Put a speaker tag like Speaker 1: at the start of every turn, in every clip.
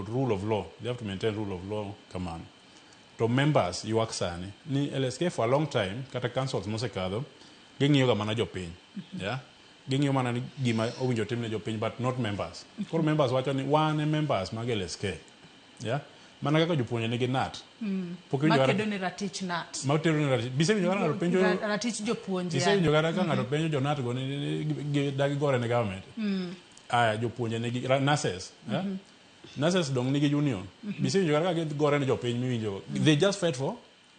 Speaker 1: Rule of law, they have to maintain rule of law kamano. To members ywak sani ni LSK for a long time, kata councils mosekadho, ging'iyo ga mana jopiny, yeah? Ging'iyo mana ni gima owinjo tim ne jopiny, but not members. Koro members wacho ni wan e members mag LSK, yeah? Mana kaka jopuonje nigi KNUT. Pok iwinjo kata-
Speaker 2: Makedo ne ratich KNUT.
Speaker 1: Matero ne ratich. Bisewinjo kata ng'ato penjo
Speaker 2: Ratich jopuonje.
Speaker 1: Isewinjo kata ka ng'ato penjo jo KNUT go ni dagi gore ne government? Aya, jopuonje nigi nurses, yeah? Nurses dong nigi union. Bisewinjo kata ka gigore ne jopiny? Miwinjo, they just fight for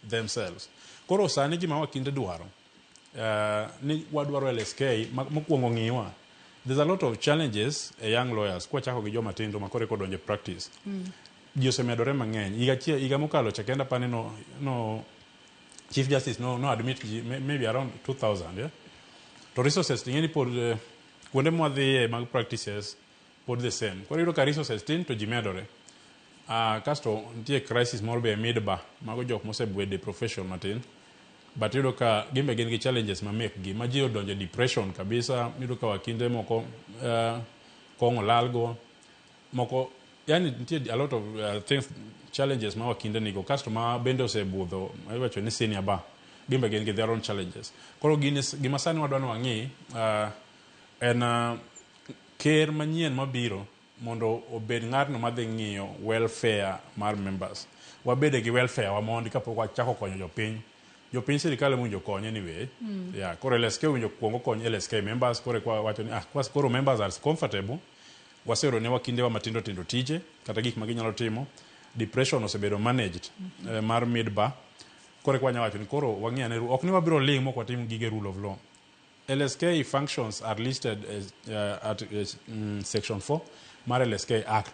Speaker 1: themselves. Koro sani gima wakinde dwaro ni wadwaro LSK mokwongo ng'iwa. There's a lot of challenges e young lawyers. Kwachako gi joma tindo ma koro eka odonjo e practice, ji osemedore mang'eny. Higa achiel, higa mokalo cha kenda pani no Chief Justice no admit ji maybe around 2000, yeah? To resources ting'e ni pod kuonde mwadhiye mag practices pod the same. Koro iyudo ka resources tin to ji medore. Kasto nitie crisis moro be e mid bar, mago jok mosebedo e profession matin, but iyudo ka gin be gin gi challenges ma mekgi ma ji odonjo e depression kabisa. Iyudo ka wakinde moko kong'o lalgo moko, yani nitie a lot of things, challenges ma wakinde nigo. Kasto ma bende osebudho, iwacho ni senior bar, gin be gin gi their own challenges. Koro gini, gima sani wadwa ni wang'i en ker manyien mabiro mondo obed ng'atno madhi ng'iyo welfare mar members. Wabede gi welfare wa mondi kapok wachako konyo jopiny. Jopiny sirikal ema owinjo kony anyway. Yeah, koro LSK owinjo kuong okony LSK members. Koro kwa wacho ni koro members are comfortable, waseyudo ne wakindewa matindo tindo tije kata gik ma ginyalo timo, depression osebedo managed mar mid bar, koro eka wanya wacho ni koro wang'i ane. Ok ni wabiro ling mok watim gige rule of law. LSK functions are listed as, at section 4 mar LSK Act.